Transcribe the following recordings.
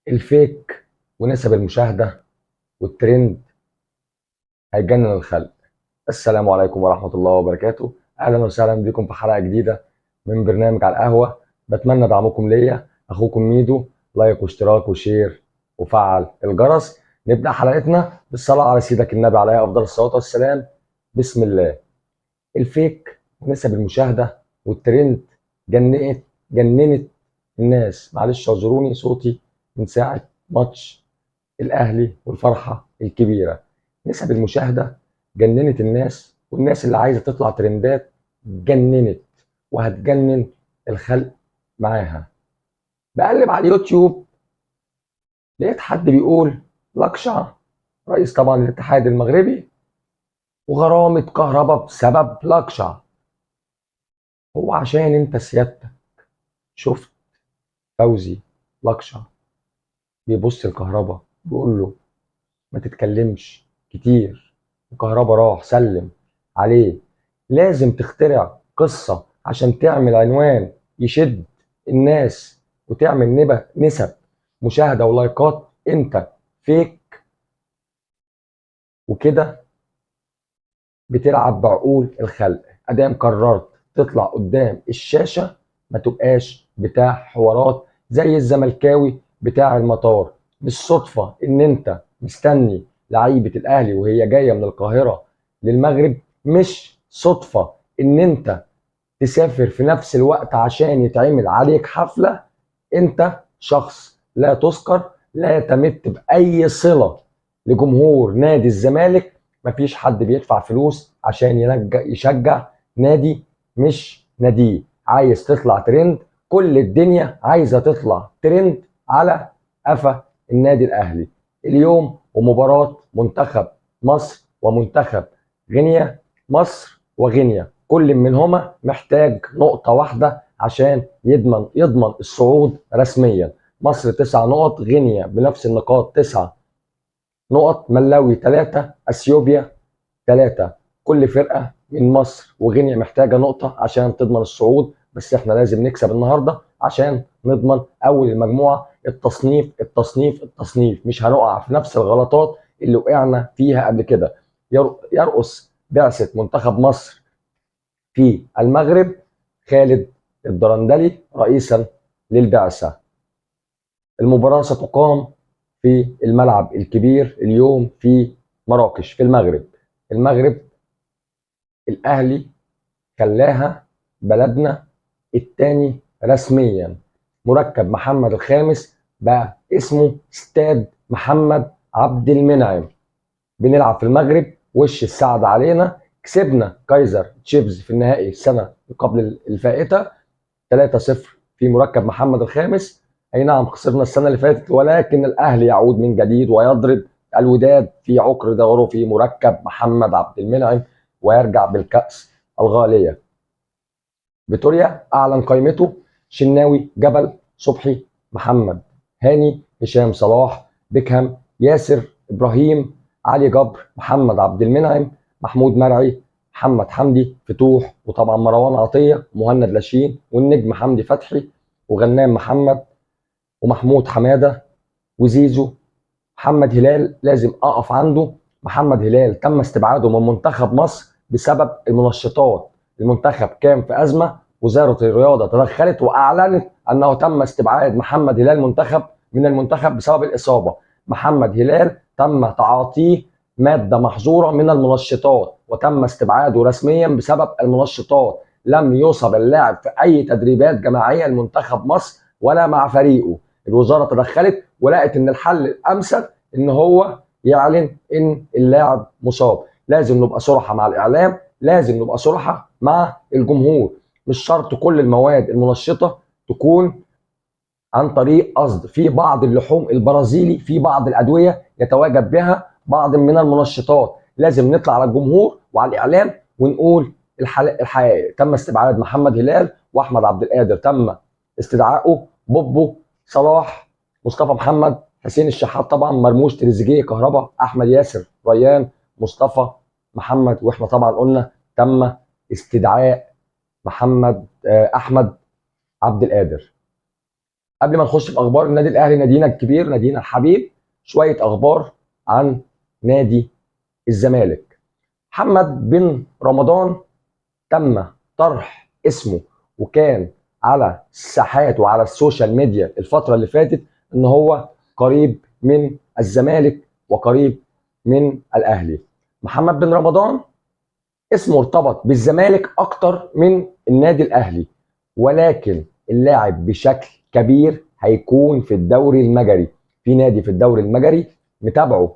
ال fake ونسب المشاهدة والترند هيجنن الخلق. السلام عليكم ورحمة الله وبركاته. أهلا وسهلا بكم في حلقة جديدة من برنامج على القهوة. بتمنى دعمكم ليا، أخوكم ميدو. like واشتراك و share وفعل الجرس. نبدأ حلقتنا بالصلاة على سيدك النبي عليه أفضل الصلاة والسلام. بسم الله. ال fake ونسب المشاهدة والترند جننت الناس. معلش اعذروني، صوتي من ساعة ماتش الأهلي والفرحة الكبيرة. نسب المشاهدة جننت الناس، والناس اللي عايزة تطلع ترندات جننت وهتجنن الخلق معاها. بقلب على اليوتيوب لقيت حد بيقول لقشع رئيس طبعا الاتحاد المغربي وغرامة كهرباء بسبب لقشع. هو عشان انت سيادتك شفت فوزي لقشع بيبص الكهرباء بيقول له ما تتكلمش كتير، وكهرباء راح سلم عليه، لازم تخترع قصة عشان تعمل عنوان يشد الناس وتعمل نسب مشاهدة ولايكات. انت فيك وكده بتلعب بعقول الخلق. ادام قررت تطلع قدام الشاشة ما تبقاش بتاع حوارات زي الزملكاوي بتاع المطار. مش صدفة ان انت مستني لعيبة الاهلي وهي جاية من القاهرة للمغرب، مش صدفة ان انت تسافر في نفس الوقت عشان يتعمل عليك حفلة. انت شخص لا تذكر، لا تمت بأي صلة لجمهور نادي الزمالك. مفيش حد بيدفع فلوس عشان يشجع نادي مش ناديه. عايز تطلع ترند، كل الدنيا عايزة تطلع ترند على قفا النادي الأهلي. اليوم ومباراة منتخب مصر ومنتخب غينيا، مصر وغينيا كل منهما محتاج نقطة واحدة عشان يضمن الصعود رسميا. مصر 9 نقط، غينيا بنفس النقاط 9 نقط، ملاوي 3، اثيوبيا 3. كل فرقة من مصر وغينيا محتاجة نقطة عشان تضمن الصعود، بس احنا لازم نكسب النهاردة عشان نضمن أول المجموعة. التصنيف التصنيف التصنيف، مش هنقع في نفس الغلطات اللي وقعنا فيها قبل كده. يرقص بعثة منتخب مصر في المغرب خالد الدرندلي رئيسا للبعثة. المباراة ستقام في الملعب الكبير اليوم في مراكش في المغرب. المغرب الأهلي خلاها بلدنا الثاني رسميا. مركب محمد الخامس بقى اسمه استاد محمد عبد المنعم. بنلعب في المغرب، وش السعد علينا. كسبنا كايزر تشيفز في النهائي السنة قبل الفائتة 3-0 في مركب محمد الخامس. أي نعم خسرنا السنة اللي فاتت، ولكن الأهلي يعود من جديد ويضرب الوداد في عقر دوره في مركب محمد عبد المنعم ويرجع بالكأس الغالية. فيتوريا أعلن قائمته: شناوي، جبل، صبحي، محمد هاني، هشام صلاح، بيكهام، ياسر إبراهيم، علي جبر، محمد عبد المنعم، محمود مرعي، محمد حمدي فتوح، وطبعا مروان عطية، مهند لاشين، والنجم حمدي فتحي، وغنام محمد، ومحمود حمادة، وزيزو. محمد هلال لازم أقف عنده. محمد هلال تم استبعاده من منتخب مصر بسبب المنشطات. المنتخب كان في أزمة، وزارة الرياضة تدخلت وأعلنت أنه تم استبعاد محمد هلال من المنتخب بسبب الإصابة. محمد هلال تم تعاطيه مادة محظورة من المنشطات وتم استبعاده رسميا بسبب المنشطات. لم يصب اللاعب في أي تدريبات جماعية لمنتخب مصر ولا مع فريقه. الوزارة تدخلت ولقت إن الحل الأمثل إن هو يعلن إن اللاعب مصاب. لازم نبقى صراحة مع الإعلام، لازم نبقى صراحة مع الجمهور. مش شرط كل المواد المنشطة تكون عن طريق قصد. في بعض اللحوم البرازيلي، في بعض الأدوية يتواجد بها بعض من المنشطات. لازم نطلع على الجمهور وعلى الإعلام ونقول الحقيقة. تم استبعاد محمد هلال وأحمد عبد القادر، تم استدعائه، بوبو، صلاح، مصطفى محمد، حسين الشحات، طبعا مرموش، تريزيجيه، كهربا، أحمد ياسر، ريان، مصطفى محمد، واحنا طبعا قلنا تم استدعاء محمد أحمد عبد القادر. قبل ما نخش في اخبار النادي الاهلي نادينا الكبير نادينا الحبيب، شوية اخبار عن نادي الزمالك. محمد بن رمضان تم طرح اسمه وكان على الساحات وعلى ال social media الفترة اللي فاتت ان هو قريب من الزمالك وقريب من الاهلي. محمد بن رمضان اسمه ارتبط بالزمالك اكتر من النادي الاهلي، ولكن اللاعب بشكل كبير هيكون في الدوري المجري، في نادي في الدوري المجري متابعه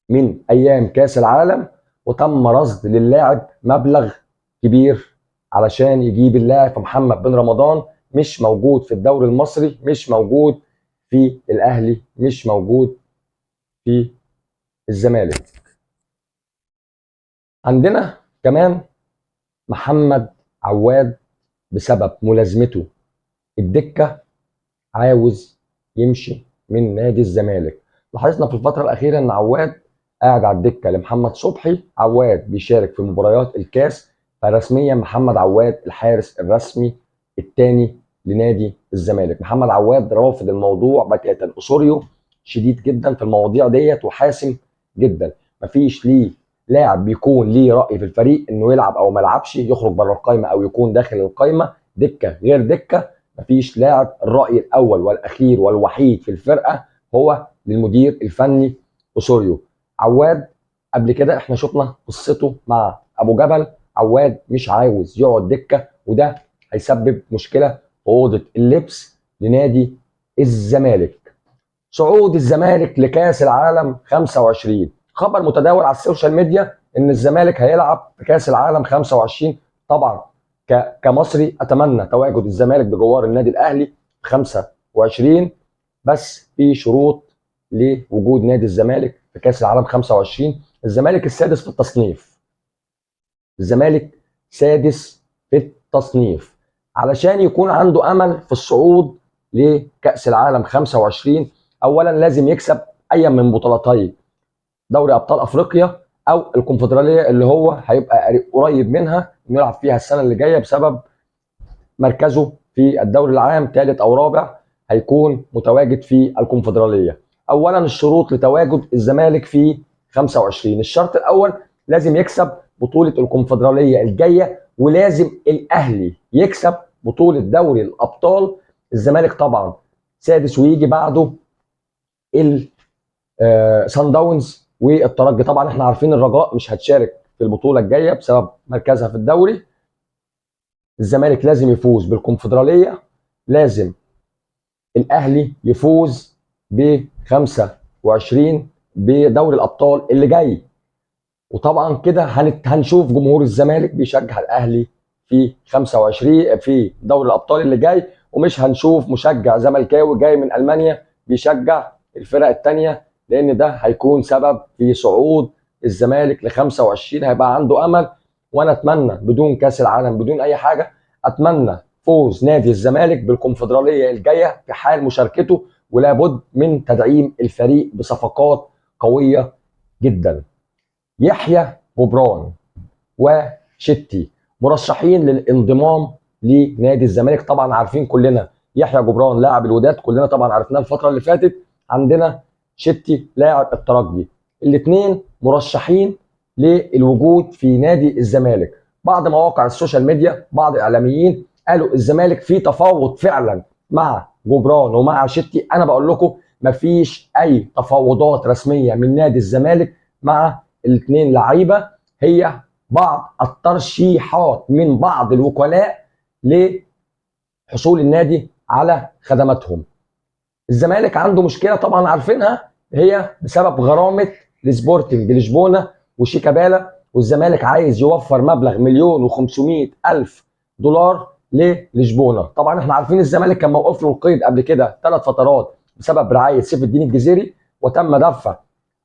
من ايام كاس العالم، وتم رصد للاعب مبلغ كبير علشان يجيب اللاعب. فمحمد بن رمضان مش موجود في الدوري المصري، مش موجود في الاهلي، مش موجود في الزمالك. عندنا كمان محمد عواد بسبب ملازمته الدكة عاوز يمشي من نادي الزمالك. لاحظنا في الفترة الأخيرة إن عواد قاعد على الدكة لمحمد صبحي، عواد بيشارك في مباريات الكاس، فرسميا محمد عواد الحارس الرسمي الثاني لنادي الزمالك. محمد عواد رافض الموضوع بتاتا، أوسوريو شديد جدا في المواضيع ديت وحاسم جدا، مفيش ليه لاعب بيكون ليه رأي في الفريق انه يلعب او ما يلعبش، يخرج بره القايمة او يكون داخل القايمة، دكه غير دكه، مفيش لاعب. الرأي الاول والاخير والوحيد في الفرقة هو للمدير الفني أوسوريو. عواد قبل كده احنا شفنا قصته مع ابو جبل، عواد مش عاوز يقعد دكه، وده هيسبب مشكلة في اوضة اللبس لنادي الزمالك. صعود الزمالك لكاس العالم 25، خبر متداول على ال social media ان الزمالك هيلعب في كاس العالم 25. طبعا كمصري اتمنى تواجد الزمالك بجوار النادي الاهلي 25، بس في شروط لوجود نادي الزمالك في كاس العالم 25. الزمالك السادس في التصنيف، الزمالك سادس في التصنيف، علشان يكون عنده امل في الصعود لكاس العالم 25 اولا لازم يكسب اي من بطولتي دوري ابطال افريقيا او الكونفدراليه اللي هو هيبقى قريب منها انه يلعب فيها السنة اللي جاية بسبب مركزه في الدوري العام ثالث او رابع، هيكون متواجد في الكونفدراليه. اولا الشروط لتواجد الزمالك في 25، الشرط الاول لازم يكسب بطوله الكونفدراليه الجاية، ولازم الاهلي يكسب بطوله دوري الابطال. الزمالك طبعا سادس ويجي بعده سان داونز والترجي. طبعا احنا عارفين الرجاء مش هتشارك في البطولة الجاية بسبب مركزها في الدوري. الزمالك لازم يفوز بالكونفدراليه، لازم الاهلي يفوز ب 25 بدوري الابطال اللي جاي. وطبعا كده هنشوف جمهور الزمالك بيشجع الاهلي في 25 في دوري الابطال اللي جاي، ومش هنشوف مشجع زملكاوي جاي من المانيا بيشجع الفرق الثانية، لان ده هيكون سبب في صعود الزمالك ل 25. هيبقى عنده امل، وانا اتمنى بدون كاس العالم بدون اي حاجة، اتمنى فوز نادي الزمالك بالكونفدراليه الجاية في حال مشاركته، ولا بد من تدعيم الفريق بصفقات قوية جدا. يحيى جبران وشتي مرشحين للانضمام لنادي الزمالك. طبعا عارفين كلنا يحيى جبران لاعب الوداد، كلنا طبعا عرفناه الفترة اللي فاتت. عندنا شتي لاعب الترجي، الاثنين مرشحين للوجود في نادي الزمالك. بعض مواقع ال social media، بعض الاعلاميين قالوا الزمالك في تفاوض فعلا مع جبران ومع شتي. انا بقول لكم مفيش اي تفاوضات رسمية من نادي الزمالك مع الاثنين لعيبة، هي بعض الترشيحات من بعض الوكلاء لحصول النادي على خدماتهم. الزمالك عنده مشكلة طبعا عارفينها، هي بسبب غرامة السبورتنج لشبونه وشيكابالا، والزمالك عايز يوفر مبلغ 1,500,000 دولار للشبونه. طبعا احنا عارفين الزمالك كان موقف له القيد قبل كده 3 فترات بسبب رعاية سيف الدين الجزيري، وتم دفع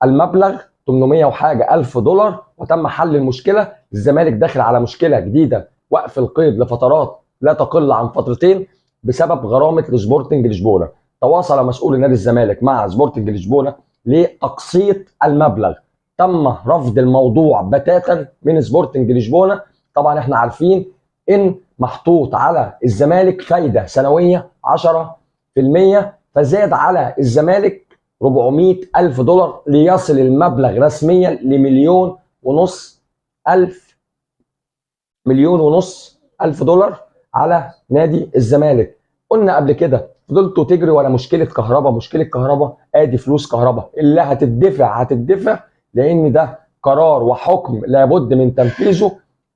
المبلغ 800 وحاجه الف دولار وتم حل المشكلة. الزمالك داخل على مشكلة جديدة، وقف القيد لفترات لا تقل عن فترتين بسبب غرامة السبورتنج لشبونه. تواصل مسؤول نادي الزمالك مع سبورتنج لشبونه لتقسيط المبلغ، تم رفض الموضوع بتاتا من سبورتنج لشبونه. طبعا احنا عارفين ان محطوط على الزمالك فايده سنوية 10% 5%، فزاد على الزمالك 400 ألف دولار ليصل المبلغ رسميا ل1.5 مليون، 1.5 مليون دولار على نادي الزمالك. قلنا قبل كده فضلتوا تجري ورا مشكلة كهرباء، مشكلة كهرباء، ادي فلوس كهرباء اللي هتدفع هتدفع، لان ده قرار وحكم لابد من تنفيذه.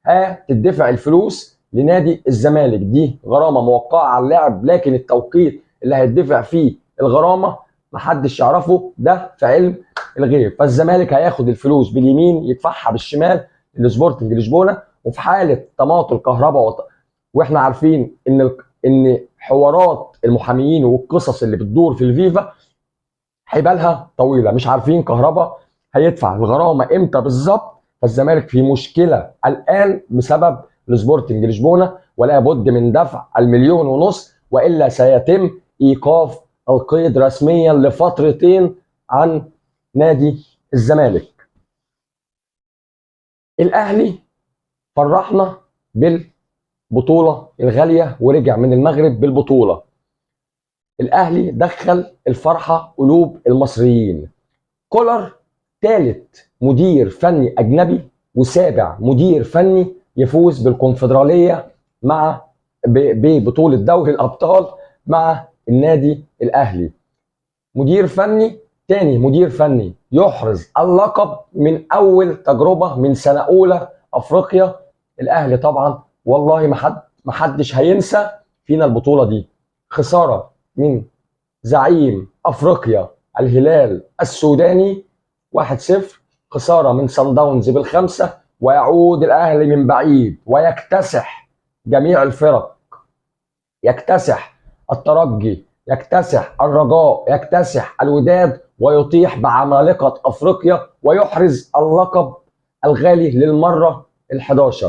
هتدفع الفلوس لنادي الزمالك، دي غرامة موقعه على اللاعب، لكن التوقيت اللي هيدفع فيه الغرامة محدش يعرفه، ده في علم الغيب. فالزمالك هياخد الفلوس باليمين يدفعها بالشمال لسبورتنج لشبونه. وفي حاله تماطل كهرباء، واحنا عارفين ان حوارات المحاميين والقصص اللي بتدور في الفيفا حبالها طويلة، مش عارفين كهرباء هيدفع الغرامة امتى بالظبط. فالزمالك في مشكلة الان بسبب السبورتنج لشبونه، ولا بد من دفع 1.5 مليون، والا سيتم ايقاف القيد رسميا لفترتين عن نادي الزمالك. الاهلي فرحنا بالبطولة الغالية ورجع من المغرب بالبطولة. الاهلي دخل الفرحة قلوب المصريين. كولر ثالث مدير فني اجنبي وسابع مدير فني يفوز بالكونفدراليه مع ببطولة دوري الابطال مع النادي الاهلي. مدير فني تاني مدير فني يحرز اللقب من اول تجربه من سنة اولى افريقيا. الاهلي طبعا والله ما حدش هينسى فينا البطولة دي. خسارة من زعيم افريقيا الهلال السوداني 1-0، خسارة من صن داونز بال5، ويعود الاهلي من بعيد ويكتسح جميع الفرق، يكتسح الترجي، يكتسح الرجاء، يكتسح الوداد، ويطيح بعمالقه افريقيا ويحرز اللقب الغالي للمرة ال11.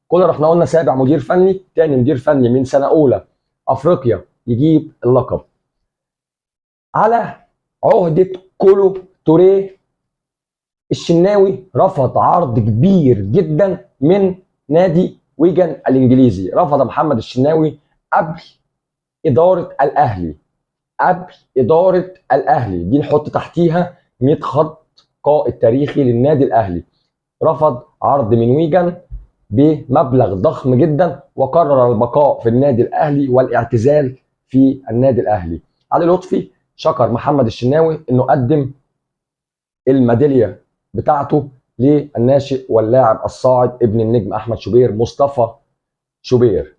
كولر احنا قلنا سابع مدير فني، تاني مدير فني من سنة اولى افريقيا يجيب اللقب. على عهده كولو توريه، الشناوي رفض عرض كبير جدا من نادي ويجن الانجليزي. رفض محمد الشناوي قبل ادارة الاهلي، قبل ادارة الاهلي دي نحط تحتيها 100 خط، قائد تاريخي للنادي الاهلي. رفض عرض من ويجن بمبلغ ضخم جدا وقرر البقاء في النادي الاهلي والاعتزال في النادي الاهلي. علي لطفي شكر محمد الشناوي انه قدم الميداليه بتاعته للناشئ واللاعب الصاعد ابن النجم احمد شوبير مصطفى شوبير.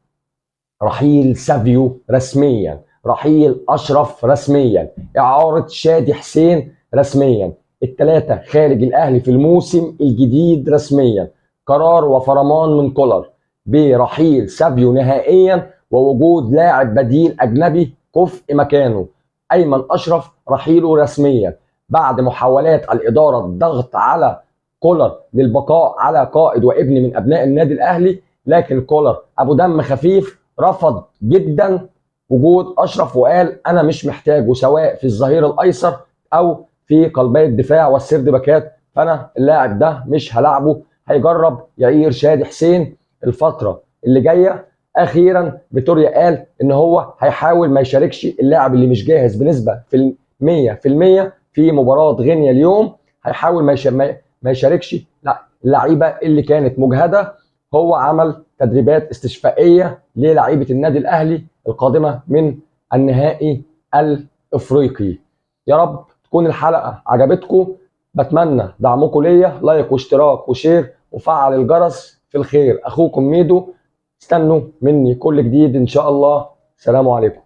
رحيل سافيو رسميا، رحيل اشرف رسميا، اعاره شادي حسين رسميا، الثلاثة خارج الاهلي في الموسم الجديد رسميا. قرار وفرمان من كولر برحيل سافيو نهائيا ووجود لاعب بديل اجنبي كفء مكانه. ايمن اشرف رحيله رسميا بعد محاولات الادارة الضغط على كولر للبقاء على قائد وابن من ابناء النادي الاهلي، لكن كولر ابو دم خفيف رفض جدا وجود اشرف وقال انا مش محتاجه سواء في الظهير الايسر او في قلبي الدفاع والسرد باكات، فانا اللاعب ده مش هلعبه. هيجرب يعير شادي حسين الفترة اللي جاية. اخيرا فيتوريا قال ان هو هيحاول ما يشاركش اللاعب اللي مش جاهز بنسبة في 100% في مباراة غينيا اليوم، هيحاول ما يشاركش لا اللعيبة اللي كانت مجهده. هو عمل تدريبات استشفائيه للاعيبه النادي الاهلي القادمة من النهائي الافريقي. يا رب تكون الحلقة عجبتكم، بتمنى دعمكم ليا، like واشتراك و share وفعل الجرس في الخير. اخوكم ميدو، استنوا مني كل جديد ان شاء الله. سلام عليكم.